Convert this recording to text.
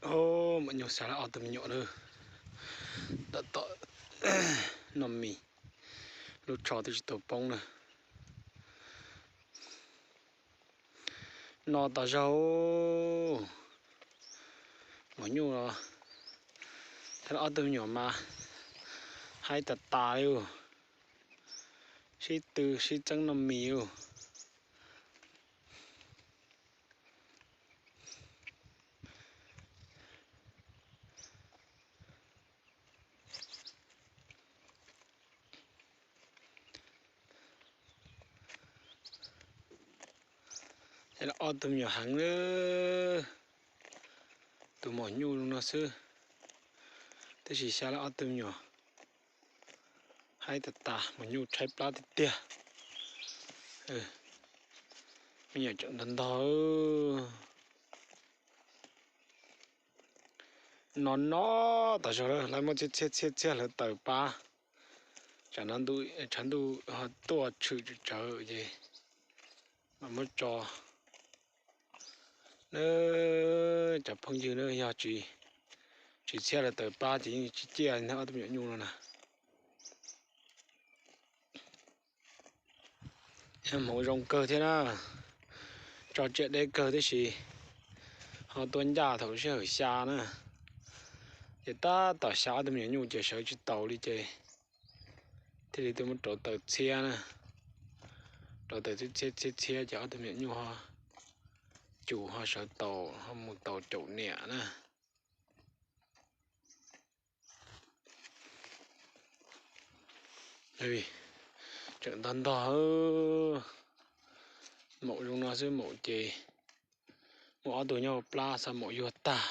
Os, maum nyuj xa lawm ob tug me nyuam na. Tom tom noj mis, lub tsho twb tsis tau poob na. No tas zog, maum nyuj los, ob tug me nyuam mas haib tas tas li, sib tw sib txeeb noj mis ub. Ob tug me nyuam heev, tus maum nyuj no xwb, tab sis xa lawm ob tug me nyuam haib tas tas, maum nyuj tshaib plab tiag tiag. Me nyuam tseem ntog ntog. No no tas zog lawm, lawv muab txhiab txhiab txhiab txhiab hlawv taws pab, tsam no tshav ntuj ho tuaj tshwm tsawv ces mam muab tso. Cov phooj ywg na, yog tsis txhiab hlawv taws pab ces yeej tsis ciaj li ob tug me nyuam nyuj no na. Hmoov zoo kawg thiab na, tso tsiaj deb kawg tib si, ho tuaj ncaj thaum sij hawm xya na. Ces tab tom xya ob tug me nyuam nyuj ces sawv tsis taus li ces thiaj li tuaj muab rauv taws txhiab na. Rauv taws txhiab txhiab txhiab ces ob tug me nyuam nyuj ho cus ho sawv taus ho mus tau caum niam na. Tseem ntog ntog, maum zoo no xwb, maum ces muaj ob tug nyob hauv plab xa maum yuag tag.